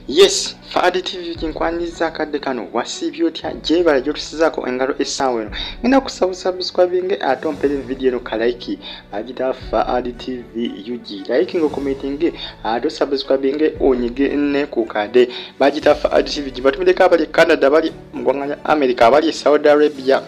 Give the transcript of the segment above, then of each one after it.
Yes, Faadi TV kinkwaniriza akadde kano wasiibye otya gyebala gy'otusizaako engalo essaawa eno. Ngenda kusaba subscribing ate ompere vidiyo eno ka like agita Faadi TV UG. Like ng'ocommentinge ate subscribing onyige ne ku kade. Bagita Faadi TV gibatumiddeko abali Canada, abali mu ggwanga lya America, abali Saudi Arabia,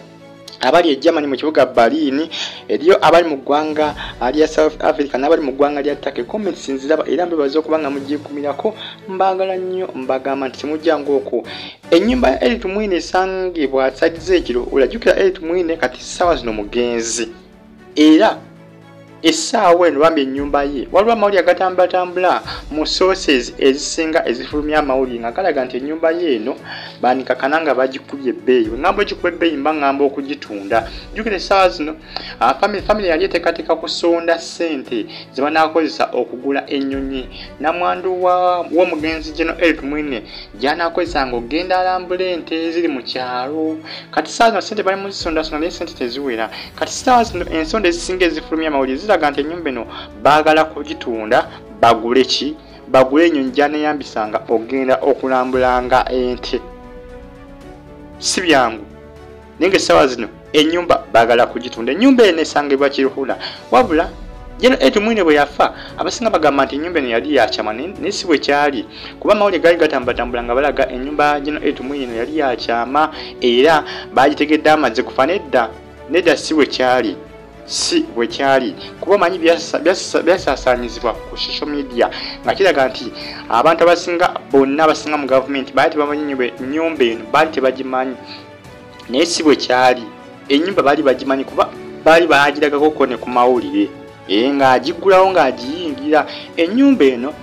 abali e Germany mu kibuga Berlin, eriyo abali mu ggwanga lya South Africa n'abali mu ggwanga lya Turkey. Comments nziraba era mbebaza okuba nga mugikumirako, mbagala nnyo, mbagamba nti temujjanga okwo. Ennyumba ya Elly Tumwine esangibwa side z'ekiro. Olajjukira Elly Tumwine kati ssaawa zino mugenzi, era essaawa eno bambi ennyumba ye waliwo amawulire agatambulatambula mu sources ezisinga ezifulumya amawulire nga galaga nti ennyumba ye eno banikakana nga bagikubye ebbeeyi. Bwe ŋŋamba ogikuba ebbeeyi mba ŋŋamba okugitunda. Jjukira essaawa zino family yali eteekateeka kusonda ssente ze banaakozesa okugula ennyonyi namwandu w'omugenzi General Elly Tumwine gy'anaakozesa ng'ogenda alambula ente eziri mu kyalo. Kati ssaawa zino ssente bali mu zisondasonda naye ssente teziwera. Kati ssaawa zino ensonda ezisinga ezifulumya amawulire ziraga nti ennyumba eno baagala kugitunda bagule ki? Bagule ennyonyi gy'aneeyambisanga okugenda okulambulanga ente. Si byangu, naye ng'essaawa zino ennyumba baagala kugitunda. Ennyumba eno esangibwa Kiruhura. Wabula General Elly Tumwine bwe yafa abasinga bagamba nti ennyumba eno yali yakyama, naye si bwe kyali, kuba amawulire gaali gatambulatambula nga balaga ennyumba ya General Elly Tumwine eno yali yakyama era baagitegedde amaze kufa. Nedda nedda, si bwe kyali, si bwe kyali, kuba omanyi byasaasaanyizibwa ku social media nga kiraga nti abantu abasinga bonna abasinga mu gavumenti baali tebamanyi nnyumba eno, baali tebagimanyi, naye si bwe kyali. Ennyumba baali bagimanyi kuba baali baagiragako ne ku mawulire ng'agiggulawo ng'agiyingira. Ennyumba eno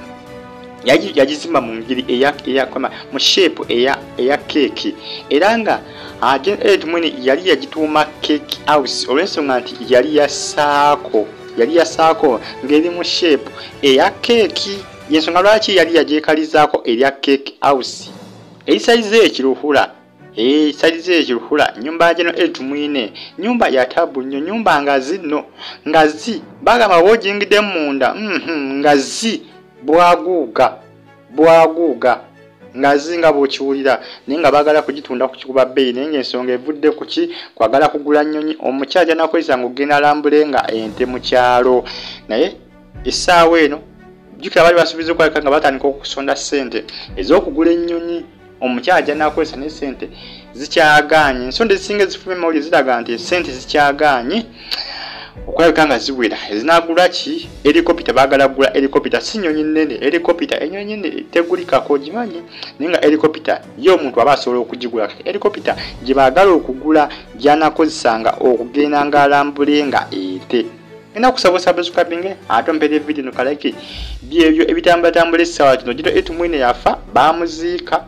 yagizimba mu ngeri mu shape eya keeki, era nga Elly Tumwine yali yagituuma Cake House olw'ensonga nti yali yasaako ng'eri mu shape eya keeki. Yensonga lwaki yali yagyekalizaako erya Cake House. Erisayize ekiruhula, esalize ekiruhula. Nyumba ya General Elly Tumwine nyumba ya tabu nnyo, nyumba ngazi nno, ngazi bagamba bw'ogiyingidde munda ngazi bwaguuga bwaguuga, ngazi nga bw'okiwulira, naye nga baagala kugitunda ku kikuba bbeeyi. Naye ng'ensonga evudde ku ki? Kwagala kugula nnyonyi omukyala gy'anaakozesa ng'ogenda alambule nga ente mu kyalo. Naye essaawa eno jjukira baali basuubiza okwaleka nga batandika okusonda ssente ez'okugula ennyonyi omukyala gy'anaakozesa, ne ssente zikyagaanye. Ensonda ezisinga ezifulumya amawulire ziraga nti essente zikyagaanye okulabika nga ziwera ezinaagula ki? Helicopter. Baagala kugula helicopter, si nnyonyi nnene, helicopter. Ennyonyi nnene tegulikako ogimanyi, naye nga helicopter ye omuntu aba asobola okugigula. Kati helicopter gye baagala okugula gy'anaakozesanga okugenda ng'alambule nga ente. Ngenda kusaba osubscribing ate ompere vidiyo no ka like. Byebyo ebitambulatambula essaawa kino. General Elly Tumwine yafa, baamuziika,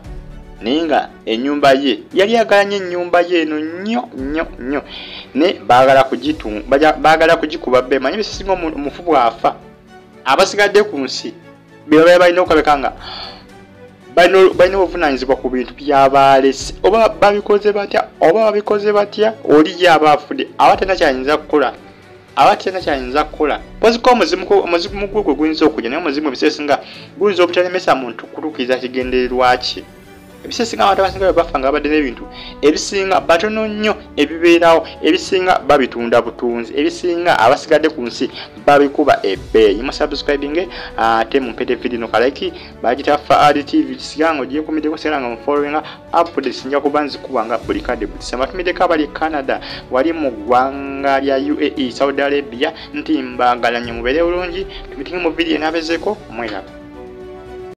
naye nga ennyumba ye yali yagala nnyo ennyumba ye eno nnyo nnyo nnyo, ne baagala kugikuba bbe. Manyi bisinga omufu bw'afa abasigadde ku nsi be babeera balina okulabika nga balina obuvunaanyizibwa ku bintu by'abaalese, oba babikoze batya, oba babikoze batya, oli ye aba afudde aba talina kyayinza kukola, aba talina kyayinza kukola. Poziko omuzimu gwe gwe guyinza okujja, naye omuzimu ebiseera ebisinga guyinza obutalemesa muntu kutuukiriza kigendererwa kye. Ebiseera ebisinga abantu abasinga bwe bafa nga babadde n'ebintu ebisinga batono nnyo ebibeerawo, ebisinga babitunda butunzi, ebisinga abasigadde ku nsi babikuba ebbeeyi. Musubscribing ate mumpete vidiyo no ka like. Bagita Faadi TV. Sigala nga ogyekumiddeko, sigala nga mufollowinga updates, nja kuba nzikuba nga buli kadde buli samba. Tumiddeko abali Canada, wali mu ggwanga lya UAE, Saudi Arabia, nti mbaagala nnyo, mubeere bulungi. Tumitinge mu vidiyo enaabezeeko. Mweraba.